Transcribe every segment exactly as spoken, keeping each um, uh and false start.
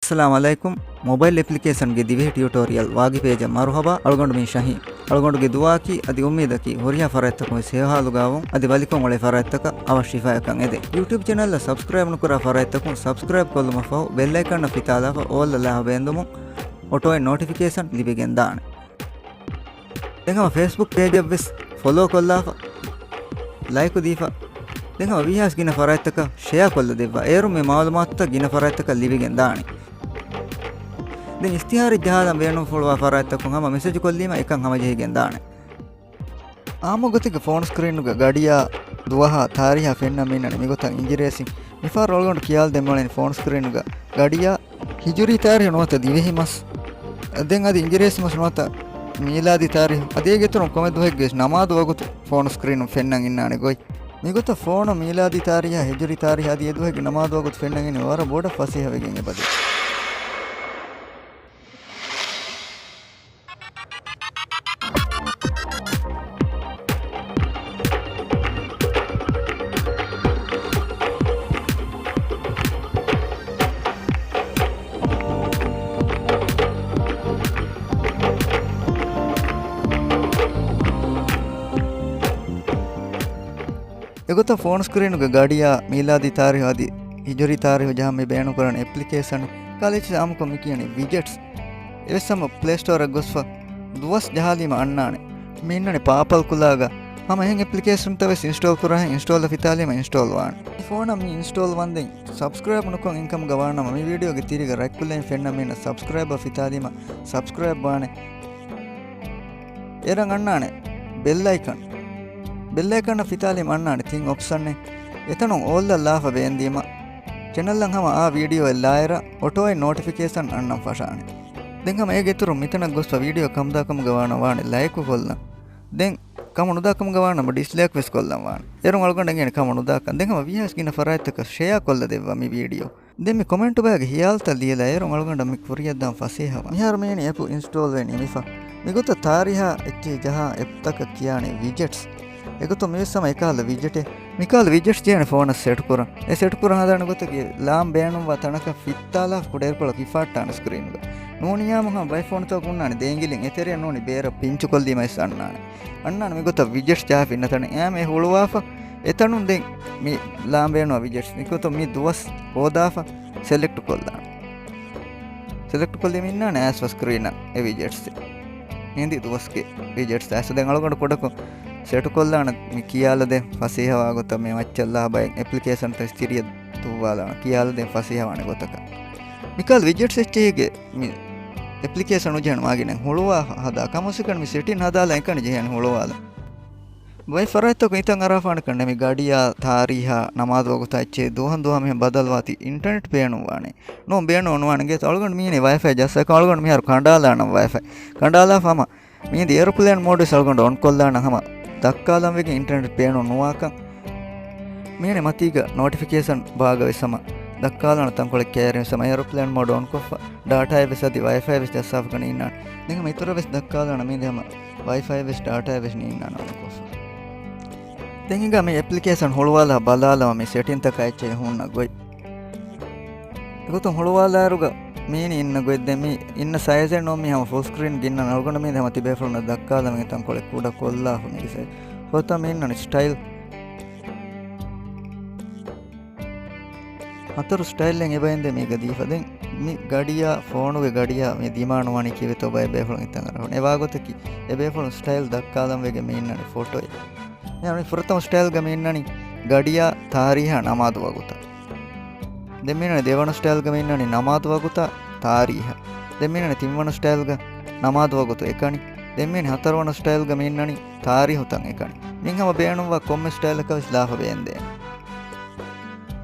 އައްސަލާމު ޢަލައިކުމް. މޮބައިލް އެޕްލިކޭޝަންގެ ދިވެހި ޓިއުޓޯރިއަލް ވާގި ޕޭޖަށް މަރުޙަބާ. އަޅުގަނޑު މީ ޝަހީން. އަޅުގަނޑުގެ ދުޢާއަކީ އަދި އުއްމީދަކީ ހުރިހާ ފަރާތްތަކުން ވެސް ހެޔޮހާލުގަވުން އަދި ވަލިކޮށް އުޅޭ ފަރާތްތަކަށް އަވަށް ޝިފާއެއްކަން އެދެން. ޔޫޓިއުބް ޗެނަލްއަށް ސަބްސްކްރައިބް ނުކުރާ ފަރާތްތަކުން ސަބްސްކްރައިބް ކޮށްލުމަށްފަހު ބެލް އައިކަންއަށް ފިތާލާފަ އޯލްއަށް ލާފަ ބޭންދުމުން އޮޓޯއިން ނޯޓިފިކޭޝަން ލިބިގެން ދާނެ. ދެން ހަމަ ފޭސްބުކް ޕޭޖަށްވެސް ފޮލޯ ކޮށްލާފަ، ލައިކު ދީފަ، ދެން ހަމަ ވީހާވެސް ގިނަ ފަރާތްތަކަށް ޝެއާ ކޮށްލަ ދެއްވާ. އޭރު މި މައުލޫމާތުތައް ގިނަ ފަރާތްތަކަށް ލިބިގެން ދާނެ. ދެން އިޝްތިހާރެއް ޖަހާލަން ބޭނުންފުޅުވާ ފަރާތްތަކުން ހަމަ މެސެޖު ކޮށްލީމަ އެކަން ހަމަޖެހިގެން ދާނެ. އާއްމު ގޮތެއްގެ ފޯނު ސްކްރީނުގަ ގަޑިޔާ، ދުވަހާ، ތާރީހާ ފެންނަން މިންނަނީ މިގޮތަށް އިނގިރޭސިން. މިފަހަރު އަޅުގަނޑު ކިޔާލަ ދެން މިއުޅެނީ ފޯނު ސްކްރީނުގަ ގަޑިޔާ، ހިޖުރީ ތާރީހު ނުވަތަ ދިވެހި މަސް، ދެން އަދި އިނގިރޭސި މަސް ނުވަތަ މީލާދީ ތާރީހު، އަދި އޭގެ އިތުރުން ކޮންމެ ދުވަހެއްގެ ވެސް ނަމާދު ވަގުތު ފޯނު ސްކްރީނުން ފެންނަން އިންނާނެ ގޮތް. މިގޮތަށް ފޯނު މީލާދީ ތާރީހާ ހިޖުރީ ތާރީހާ އަދި އެ ދުވަހެއްގެ ނަމާދު ވަގުތު ފެންނަން އިނީ ވަރަށް ބޮޑަށް ފަސޭހަވެގެން އެބަދޭ. އެގޮތަށް ފޯނު ސްކްރީނުގެ ގަޑިޔާ، މީލާދީ ތާރީހު އަދި ހިޖުރީ ތާރީހު ޖަހަން މި ބޭނުންކުރަން އެޕްލިކޭޝަން ކަލޭ އާއްމުކޮށް މި ކިޔަނީ ވިޖެޓްސް. އެވެސް ހަމަ ޕްލޭ ސްޓޯރަށް ގޮސްފަ ދުވަސް ޖަހާލީމަ އަންނާނެ. މި އިންނަނީ ޕާޕަލް ކުލާގަ. ހަމަ އެހެން އެޕްލިކޭޝަންތައް ވެސް އިންސްޓޯލް ކުރާހެން އިންސްޓޯލް ފިތާލީމަ އިންސްޓޯލް ވާނެ. ފޯނަށް މި އިންސްޓޯލް ވަންދެން ސަބްސްކްރައިބް ނުކޮށް އިންކަމުގަ ވާނަމަ މި ވީޑިއޯގެ ތިރީގަ ރައްކުލެއިން ފެންނަ މީނަ ސަބްސްކްރައިބަށް ފިތާލީމަ ސަބްސްކްރައިބް ވާނެ. އޭރަށް އަންނާނެ ބެލް އައިކަން. ބެލް އައިކަން ފިތާލީމަ އަންނާނެ ތިން އޮޕްޝަނެއް. އެތަނުން އޯލްއަށް ލާފަ ބޭންދީމަ ޗެނަލްއަށް ހަމަ އާ ވީޑިއޯއެއް ލާއިރަށް އޮޓޯއިން ނޯޓިފިކޭޝަން އަންނަން ފަށާނެ. ދެން ހަމަ އޭގެ އިތުރުން މިތަނަށް ގޮސްފަ ވީޑިއޯ ކަމުދާކަމުގަ ވާނަމަ ވާނެ ލައިކު ކޮށްލަން. ދެން ކަމު ނުދާކަމުގަ ވާނަމަ ޑިސްލައިކް ވެސް ކޮށްލަން ވާނެ. އޭރުން އަޅުގަނޑަށް އެނގޭނެ ކަމު ނުދާކަން. ދެން ހަމަ ވީހާވެސް ގިނަ ފަރާތްތަކަށް ޝެއާ ކޮށްލަ ދެއްވާ މި ވީޑިއޯ. ދެން މި ކޮމެންޓު ބަޔަކު ހިޔާލުތައް ލިޔެލާ އޭރުން އަޅުގަނޑަށް މި ކުރިއަށްދާން ފަސޭހަވާނެ. މިހާރު މިއިނީ އެޕު އިންސްޓޯލްވެ ނިމިފަ. މިގޮތަށް ތާރީހާ އެއްޗެހި ޖަހާ އެޕްތަކަށް ކިޔާނެ ވިޖެޓްސް. އެގޮތުން މިވެސް ހަމަ އެކަހަލަ ވިޖެޓެއް. މިކަހަލަ ވިޖެޓްސް ޖެހޭނެ ފޯނަށް ސެޓް ކުރަން. އެ ސެޓް ކުރަން ހަދާނެ ގޮތަކީ ލާން ބޭނުންވާ ތަނަކަށް ފިއްތާލާ ކުޑައިރުކޮޅަށް ހިފާއްޓާނެ ސްކްރީންގަ. ނޫނިއްޔާމު ހަމަ ބައެއް ފޯނުތަކުން އަންނާނެ ދޭންގިލިން އެތެރެއަށް ނޫނީ ބޭރަށް ޕިންޗުކޮށްލީމަ ވެސް އަންނާނެ. އަންނާނެ މިގޮތަށް ވިޖެޓްސް ޖަހާފަ އިންނަ ތަނެއް. އެހެން އެ ހުޅުވާފަ އެތަނުން ދެން މި ލާން ބޭނުންވާ ވިޖެޓްސް. މިގޮތަށް މި ދުވަސް ހޯދާފަ ސެލެކްޓް ކޮށްލާނެ. ސެލެކްޓް ކޮށްލީމަ އިންނާނެ އައިސްފަ ސްކްރީނަށް އެ ވިޖެޓްސް. މިހިނދީ ދުވަސްގެ ވިޖެޓްސް އައިސްފަ. ދެން އަޅުގަނޑު ކުޑަކޮށް ސެޓް ކޮށްލާނަ މި ކިޔާލަދޭން ފަސޭހަވާ ގޮތަށް މި މައްޗަށް ލާ ބައެއް އެޕްލިކޭޝަންތައް ތިރިއަށް ދުއްވާލާނަ ކިޔާލަދޭން ފަސޭހަވާނެ ގޮތަކަށް. މިކަހަލަ ވިޖެޓްސް އެއްޗެހިގެ މި އެޕްލިކޭޝަން ނުޖެހޭނެ މާގިނަ ހުޅުވާ ހަދާ ކަމުސިކަން މި ސެޓިން ހަދާލާ އެކަނި ޖެހޭނެ ހުޅުވާލަ. ބައެއް ފަރާތްތަކުން ހިތަށް އަރާފާނެ ކަންނޭ މި ގަޑިޔާ ތާރީހާ ނަމާދު ވަގުތާ އެއްޗެހި ދުވަހުން ދުވަހަށް މިހެން ބަދަލުވާތީ އިންޓަރނެޓް ބޭނުންވާނެ. ނޫން ބޭނުން ނުވާނެ ގޭތަ އަޅުގަނޑު މީނީ ވައިފައި ޖައްސާކަށް އަޅުގަނޑު މިހާރު ކަނޑާލާނަން ވައިފައި. ކަނޑާލާފަ ހަމަ މީދި އޭރޮޕްލޭން މޯޑުވެސް އަޅުގަނޑު އޮންކޮށްލާނަން ހަމަ ދައްކާލަން ވެގެން އިންޓަރނެޓް ބޭނުން ނުވާކަން. މީނެ މަތީގަ ނޯޓިފިކޭޝަން ބާގަ ވެސް ހަމަ ދައްކާލާނަ ތަންކޮޅެއް ކައިރިން ވެސް ހަމަ އޭރޮޕްލޭން މޯޑު އޮންކޮށްފަ ޑާޓާއެއް ވެސް އަދި ވައިފައި ވެސް ޖައްސާފަ ކަން އިންނާނެ. ދެން ހަމަ އިތުރަށް ވެސް ދައްކާލާނަ މީދި ހަމަ ވައިފައި ވެސް ޑާޓާ ވެސް ނީންނާނެ އޮންކޮށްފަ. ދެން ހިނގާ މި އެޕްލިކޭޝަން ހުޅުވާލާ ބަލާލަމާ މި ސެޓިންތަކާ އެއްޗެހި ހުންނަ ގޮތް. އެގޮތުން ހުޅުވާލާއިރުގަ މީނީ އިންނަ ގޮތް ދެން މި އިންނަ ސައިޒެއް ނޫން މި ހަމަ ފުލް ސްކްރީން ގެންނަން އަޅުގަނޑު މީ ހަމަ ތިބޭފުޅުންނަށް ދައްކާލަމާ ތަންކޮޅެއް ކުޑަ ކޮށްލާފަ މީގެ ސައިޒް. ފުރަތަމަ މި އިންނަނީ ސްޓައިލް. ހަތަރު ސްޓައިލްއެއް އެބައިންދެ މީގަ ދީފަ. ދެން މި ގަޑިޔާ، ފޯނުގެ ގަޑިޔާ މި ދިމާނުވާނީ ކީއްވެތޯ ބައެއް ބޭފުޅުން ހިތަށް އަރާފަ. އެވާގޮތަކީ އެ ބޭފުޅުން ސްޓައިލް ދައްކާލަން ވެގެން މި އިންނަނީ ފޮޓޯއެއް. މި ފުރަތަމަ ސްޓައިލްގަ މި އިންނަނީ ގަޑިޔާ ތާރީހާ ނަމާދު ވަގުތަށް. ދެން މި އިންނަނީ ދެވަނަ ސްޓައިލްގަ މި އިންނަނީ ނަމާދު ވަގުތާ ތާރީހަށް. ދެން މި އިންނަނީ ތިންވަނަ ސްޓައިލްގަ ނަމާދު ވަގުތު އެކަނި. ދެން މި އިންނަނީ ހަތަރުވަނަ ސްޓައިލްގަ މި އިންނަނީ ތާރީހުތައް އެކަނި. މިން ހަމަ ބޭނުންވާ ކޮންމެ ސްޓައިލަކަށް ވެސް ލާފަ ބޭންދޭނެ.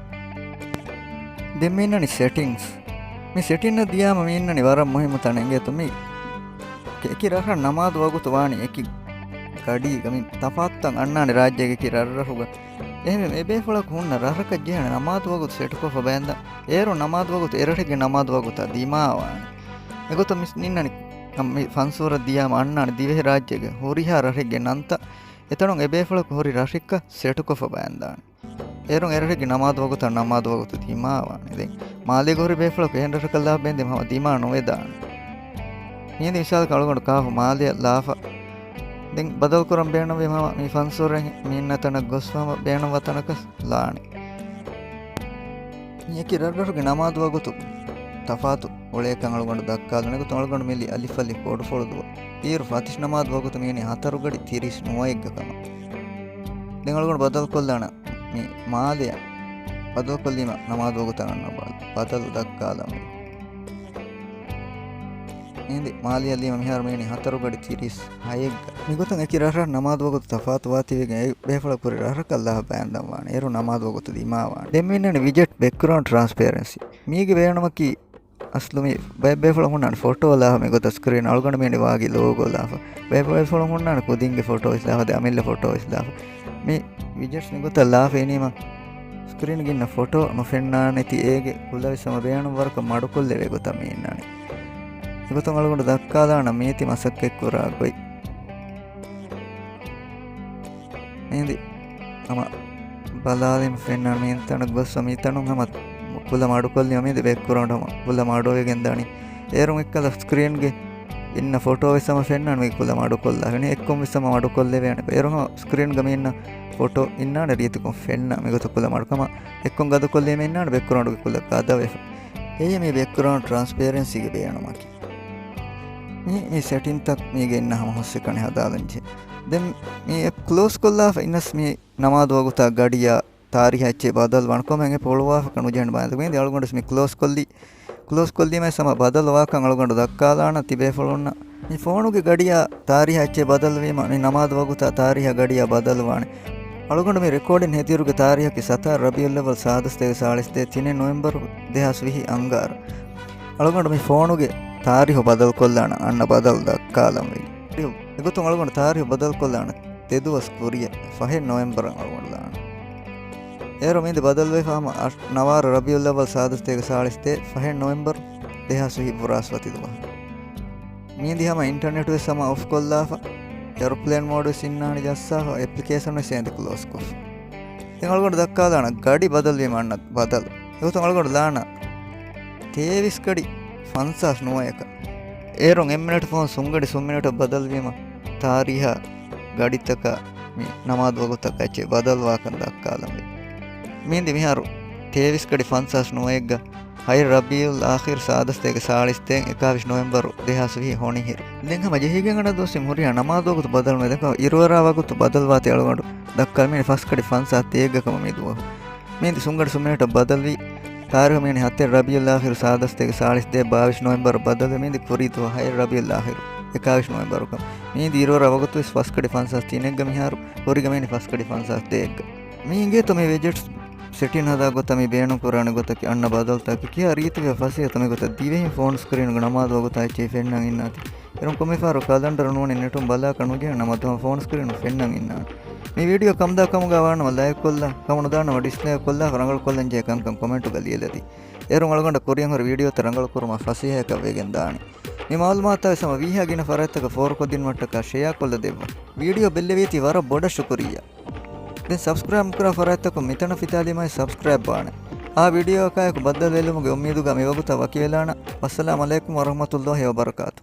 ދެން މި އިންނަނީ ސެޓިންގްސް. މި ސެޓިންގަށް ދިޔާމަ މި އިންނަނީ ވަރަށް މުހިއްމު ތަނެއް އިނގޭތޯ. މި އެކި ރަށަށް ނަމާދު ވަގުތު ވާނީ އެކި ގަޑީގަ. މި ތަފާތުތައް އަންނާނެ ރާއްޖޭގެ އެކި ރަށްރަށުގަ. އެހެންވެ އެބޭފުޅަކު ހުންނަ ރަށަކަށް ޖެހޭނެ ނަމާދު ވަގުތު ސެޓުކޮށްފަ ބައިންދަ. އޭރު ނަމާދު ވަގުތު އެރަށެއްގެ ނަމާދު ވަގުތާ ދިމާވާނެ. އެގޮތަށް މި އިންނަނީ މި ފަންސޫރަށް ދިޔާމަ އަންނާނެ ދިވެހި ރާއްޖޭގެ ހުރިހާ ރަށެއްގެ ނަންތައް. އެތަނުން އެބޭފުޅަކު ހުރި ރަށެއްކަން ސެޓުކޮށްފަ ބައިންދާނެ. އޭރުން އެރަށެއްގެ ނަމާދު ވަގުތަށް ނަމާދު ވަގުތު ދިމާވާނެ. ދެން މާލޭގަ ހުރި ބޭފުޅަކު އެހެން ރަށަކަށް ލާފަ ބޭންދެމި ހަމަ ދިމާ ނުވެދާނެ. މިއިން މިސާލަކަށް އަޅުގަނޑު ކާފަ މާލެއަށް ލާފަ ދެން ބަދަލު ކުރަން ބޭނުންވީމަ ހަމަ މި ފަންސުރެން މި އިންނަ ތަނަށް ގޮސްފަ ހަމަ ބޭނުންވާ ތަނަކަށް ލާނެ. މި އެކި ރަށްރަށުގެ ނަމާދު ވަގުތު ތަފާތު އުޅޭކަން އަޅުގަނޑު ދައްކާލަން. އެގޮތުން އަޅުގަނޑު މި ލިޔަ އަލިފަލި ފޯޑުފޮޅު ދުވަ. އޭރު ފަތިސް ނަމާދު ވަގުތު މިވަނީ ހަތަރު ގަޑި ތިރީސް ނުވައެއްގަ ކަމަށް. ދެން އަޅުގަނޑު ބަދަލު ކޮށްލާނަން މި މާލެއަށް. ބަދަލު ކޮށްލީމަ ނަމާދު ވަގުތަށް އަންނަ ބަ-، ބަދަލު ދައްކާލަން. މި މާލެއަށް ލިޔަމަ މިހާރު މިވަނީ ހަތަރު ގަޑި ތިރީސް ހައެއްގަ. މިގޮތަށް އެކި ރަށްރަށް ނަމާދު ވަގުތު ތަފާތު ވާތީވެގެން އެ ބޭފުޅަކު ހުރި ރަށްރަށަކަށް ލާފަ ބަޔާން ދަންވާނެ. އޭރު ނަމާދު ވަގުތު ދިމާވާނެ. ދެން މި އިންނަނީ ވިޖެޓް ބެކްގްރައުންޑް ޓްރާންސްޕޭރެންސީ. މީގެ ބޭނުމަކީ އަސްލު މި ބައެއް ބޭފުޅުން ހުންނާނެ ފޮޓޯ ލާފަ މިގޮތަށް ސްކްރީން އަޅުގަނޑު މިވަނީ ވާގި ލޯގޯ ލާފަ. ބައެއް ބޭފުޅުން ހުންނާނެ ކުދިންގެ ފޮޓޯ ވެސް ލާފަ، ދެން އަމިއްލަ ފޮޓޯ ވެސް ލާފަ. މި ވިޖެޓްސް މިގޮތަށް ލާފަ އިނީމަ ސްކްރީންގަ އިންނަ ފޮޓޯ ނުފެންނާނެތީ އޭގެ ކުލަވެސް ހަމަ ބޭނުންވާކަށް މަޑުކޮށްލެވޭ ގޮތަށް މި އިންނާނެ. މިގޮތުން އަޅުގަނޑު ދައްކާލާނަން މީތި މަސައްކަތްކުރާ ގޮތް. މިއިންދި ހަމަ ބަލާލީމަ ފެންނާނެ މި ތަނަށް ގޮސްފަ މި ތަނުން ހަމަ ކުލަ މަޑުކޮށްލީމަ މިއިންދި ބެކްގްރައުންޑް ހަމަ ކުލަ މަޑުވެގެން ދާނީ. އޭރުން އެއްކަލަ ސްކްރީންގެ އިންނަ ފޮޓޯ ވެސް ހަމަ ފެންނާނެ މީ ކުލަ މަޑުކޮށްލާ. ފެނި އެއްކޮން ވެސް ހަމަ މަޑުކޮށްލެވޭނެ. އޭރު ހަމަ ސްކްރީންގަ މި އިންނަ ފޮޓޯ އިންނާނެ ރީތިކޮށް ފެންނަ މިގޮތަށް ކުލަ މަޑު ކަމަށް އެއްކޮން ގަދަކޮށްލީމަ އިންނާނެ ބެކްގްރައުންޑްގެ ކުލަ ގަދަވެފަ. އެއީ މި ބެކްގްރައުންޑް ޓްރާންސްޕޭރެންސީގެ ބޭނުމަކީ. މި، މި ސެޓިންތައް މީގެ އިންނަ ހަމަ ހުސްއެކަނި ހަދާލަންޖެހޭ. ދެން މި އެޕް ކްލޯސް ކޮށްލާފަ އިނަސް މި ނަމާދު ވަގުތާ ގަޑިޔާ ތާރީހާ އެއްޗެއް ބަދަލު ވާނެ ކޮމެން އެޕް ހުޅުވާފަކަން ނުޖެހެން ބާނދެ. މީ އަޅުގަނޑު މި ކްލޯސް ކޮށްލީ، ކްލޯސް ކޮށްލީމަ ހަމަ ބަދަލު ވާކަން އަޅުގަނޑު ދައްކާލާނަން ތިބޭފުޅުންނަށް. މި ފޯނުގެ ގަޑިޔާ ތާރީހާ އެއްޗެއް ބަދަލުވީމަ މި ނަމާދު ވަގުތާ ތާރީހާ ގަޑިޔާ ބަދަލުވާނެ. އަޅުގަނޑު މި ރެކޯޑިން ހެދިއިރުގެ ތާރީހަކީ ސަތާރަ ރަބީއުލްއައްވަލް ސާދަސް ތޭރަ ސާޅީސް ދޭއް ތިނެއް ނޮވެމްބަރު ދެހާސް ވިހި އަންގާރަ. އަޅުގަނޑު މި ފޯނުގެ ތާރީހު ބަދަލުކޮށްލާނަން އަންނަ ބަދަލު ދައްކާލަން ވެގެން. އެގޮތުން އަޅުގަނޑު ތާރީހު ބަދަލުކޮށްލާނަން ދެދުވަސް ކުރިއަށް ފަހެއް ނޮވެމްބަރަށް އަޅުގަނޑު ލާނަން. އޭރު މިއިންދި ބަދަލުވެފަ ހަމަ އަށް، ނަވާރަ ރަބީއުލްއައްވަލް ސާދަސް ތޭރަ ސާޅީސް ދޭއް ފަހެއް ނޮވެމްބަރު ދެހާސް ވިހި ބުރާސްފަތި ދުވަހު. މީނދި ހަމަ އިންޓަރނެޓް ވެސް ހަމަ އޮފް ކޮށްލާފަ، އެރޮޕްލޭން މޯޑް ވެސް އިންނާނެ ޖައްސާފަ، އެޕްލިކޭޝަން ވެސް އޭނދި ކްލޯސް ކޮށްފަ. ދެން އަޅުގަނޑު ދައްކާލާނަ ގަޑި ބަދަލުވީމަ އަންނަ ބަދަލު. އެގޮތުން އަޅުގަނޑު ލާނަ ތޭވީސް ގަޑި ފަންސާސް ނުވައަކަށް. އޭރުން އެއް މިނެޓް ފަހުން ސުންގަޑި ސުން މިނެޓަށް ބަދަލުވީމަ ތާރީހާ ގަޑިތަކަށް މި ނަމާދު ވަގުތަކަށް އެއްޗެއް ބަދަލުވާކަން ދައްކާލަން ވޭ. މީނދި މިހާރު ތޭވީސް ގަޑި ފަންސާސް ނުވައެއްގަ ހަތް ރަބީއުލް އާޚިރު ސާދަސް ތޭރަ ސާޅީސް ދޭއް އެކާވީސް ނޮވެމްބަރު ދެހާސް ވިހި ހޮނިހިރު. ދެން ހަމަ ޖެހިގެން އަންނަ ދުވަސް މި ހުރިހާ ނަމާދު ވަގުތު ބަދަލު ނުވޭ. ދެން އިރުއަރާ ވަގުތު ބަދަލުވާތީ އަޅުގަނޑު ދައްކާލަން މި ފަސް ގަޑި ފަންސާސް ދޭއްގަ ކަމަށް މި ދުވަހު. މީނދި ސުންގަޑި ސުން މިނެޓަށް ބަދަލުވީ. ތާރީހު މިވަނީ ހަތެއް ރަބީއުލް އާޚިރު ސާދަސް ތޭރަ ސާޅީސް ދޭއް ބާވީސް ނޮވެމްބަރު ބަދަލުވެ، މީނދި ކުރީ ދުވަހު ހަތް ރަބީއުލް އާޚިރު އެކާވީސް ނޮވެމްބަރު ކަމަށް. މީނދި އިރުއަރާ ވަގުތު ވެސް ފަސް ގަޑި ފަންސާސް ތިނެއްގަ މިހާރު ހުރިގަ މިވަނީ ފަސް ގަޑި ފަންސާސް ދޭއްގަ. މި އިނގޭތޯ މި ވިޖެޓްސް ސެޓިން ހަދާ ގޮތަށް މި ބޭނުން ކުރާނެ ގޮތަކީ އަންނަ ބަދަލުތަކަކީ ކިހާ ރީތިވެ ފަސޭހަތޯ މި ގޮތަށް ދިވެހިން ފޯނު ސްކްރީނުގަ ނަމާދު ވަގުތާ އެއްޗެހި ފެންނަން އިންނާތީ. އޭރުން ކޮންމެފަހަރު ކަލަންޑަރު ނޫނީ ނެޓުން ބަލާކަށް ނުޖެހޭނެ ނަމަ ދުވަހު ފޯނު ސްކްރީނުން ފެންނަން އިންނާނެ. މި ވީޑިއޯ ކަމުދާ ކަމުގަ ވާނަމަ ލައިކް ކޮށްލާ، ކަމު ނުދާނަމަ ޑިސްލައިކް ކޮށްލާފަ ރަނގަޅު ކޮށްލަން ޖެހޭ ކަންކަން ކޮމެންޓުގަ ލިޔެލަދީ. އޭރުން އަޅުގަނޑަށް ކުރިއަށް ހުރި ވީޑިއޯތައް ރަނގަޅު ކުރުމަށް ފަސޭހައަކަށް ވެގެން ދާނެ. މި މައުލޫމާތާ ވެސް ހަމަ ވީހާ ގިނަ ފަރާތްތަކަށް ފޯރުކޮށްދިނުމަށްޓަކާ ޝެއާ ކޮށްލަދެއްވަ. ވީޑިއޯ ބެއްލެވީތީ ވަރަށް ބޮޑަށް ޝުކުރިއްޔާ. ދެން ސަބްސްކްރައިބް ނުކުރާ ފަރާތްތަކުން މިތަނަށް ފިތާލީމާއި ސަބްސްކްރައިބް ވާނެ. އާ ވީޑިއޯއަކާއެކު ބައްދަލުވެލުމުގެ އުއްމީދުގަ މިވަގުތަށް ވަކިވެލާނަން. ވައްސަލާމް އަލައިކުމް ވަރަހްމަތުﷲ ވަބަރަކާތު.